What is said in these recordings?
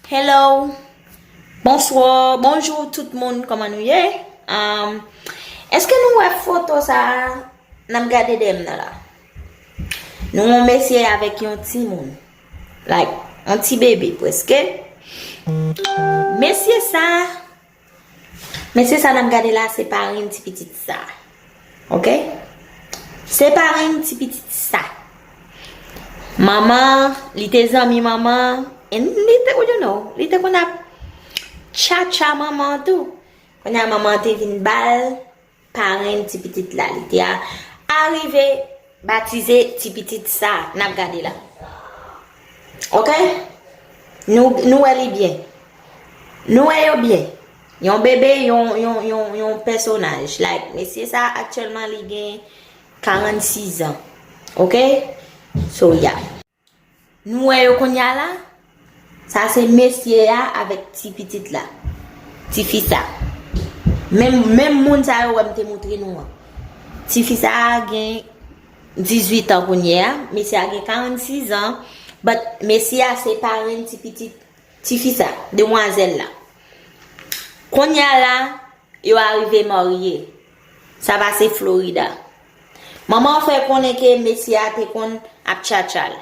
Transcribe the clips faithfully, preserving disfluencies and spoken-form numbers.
Hello. Bonswa, bonjou tout moun, kòman nou ye? Um, èske nou wè foto sa a n ap gade dèyè m nan la? Nou wè yon mesye avèk yon timoun. Like, yon ti bebe preske. Mesye sa, mesye sa n ap gade la, se parenn ti pitit sa. Ok? Se parenn ti pitit sa. Manman, li te zanmi manman, and li te, you know, li te konn ap tchatcha manman tou. Kounye a manman te vin ba l parenn ti pitit la. Li te a, arive batize ti pitit sa n ap gade la. Ok? Nou, nou wè li byen. Nou wè yo byen. Yon bebe, yon, yon, yon, yon pèsonaj. Like, mesye sa aktyèlman li gen karannsis an. Ok? So, yeah. Nou wè yo kounye a la? Sa se mesye a avèk ti pitit la. Tifi sa. Menm, menm moun sa yo wè m te moutre nou an. Tifi sa a gen dizuit an kounye a. Mesye a gen karannsis an. But mesye a se parenn ti pitit tifi sa, demwazèl la. Kounye a la, yo arive marye. Sa pase Florida. Manman an fè konnen ke mesye a te konn ap tchatcha l.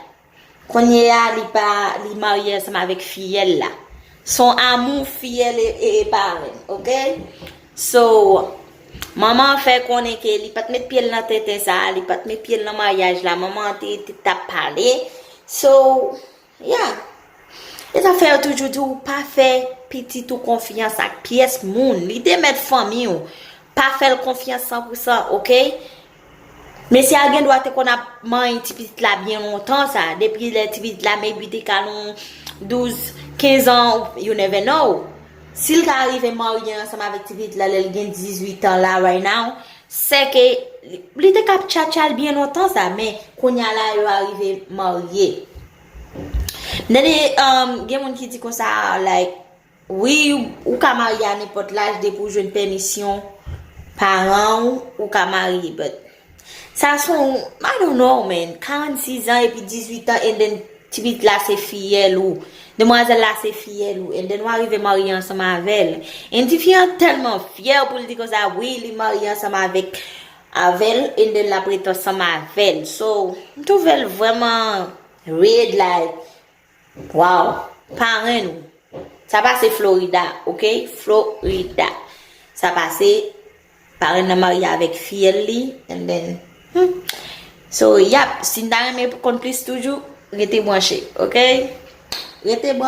Kounye a, li pa, li marye ansanm avèk fiyèl la. Se yon amou fiyèl e, e, e parenn, ok? So, manman an fè konnen ke li pa t met pye l nan tenten sa a, li pa t met pye l nan maryaj la, manman an te, te t ap pale. So, yeah. E sa fè yo toujou di w pa fè pitit ou konfyans ak pyès moun. Li te mèt fanmi w. Pa fè l konfyans san pou san, ok? Mesye a gen dwa te konn ap manyen ti pitit la byen lontan sa. Depi lè ti pitit la maybe te ka nan douz, kenz an, you never know. Si l ka rive marye ansanm avèk ti pitit la lè l gen dizuit an la right now, se ke li, li te ka ap tchatcha l byen lontan sa, men kounye a la yo arive marye. Tande, um, gen moun ki di konsa, like, wi, ou ka marye a nenpòt laj depi w jwenn pèmisyon paran w, ou ka marye, but sa se yon, I don't know, man, karannsis an epi dizuit an, and then ti pitit la se fiyèl ou. Demwazèl la se fiyèl ou. And then w arive marye ansanm avè l. And tifi an tèlman fyè pou l di konsa, wi, li marye ansanm avèk, avè l, and then l ap ret ansanm avè l. So, m twouve l vrèman red, like, wow, parenn ou. Sa pase Florida, ok? Florida. Sa pase parenn nan marye avèk fiyèl li, and then, hmm. So, yap, si n ta renmen konn plis toujou, rete branche, ok? Rete branche.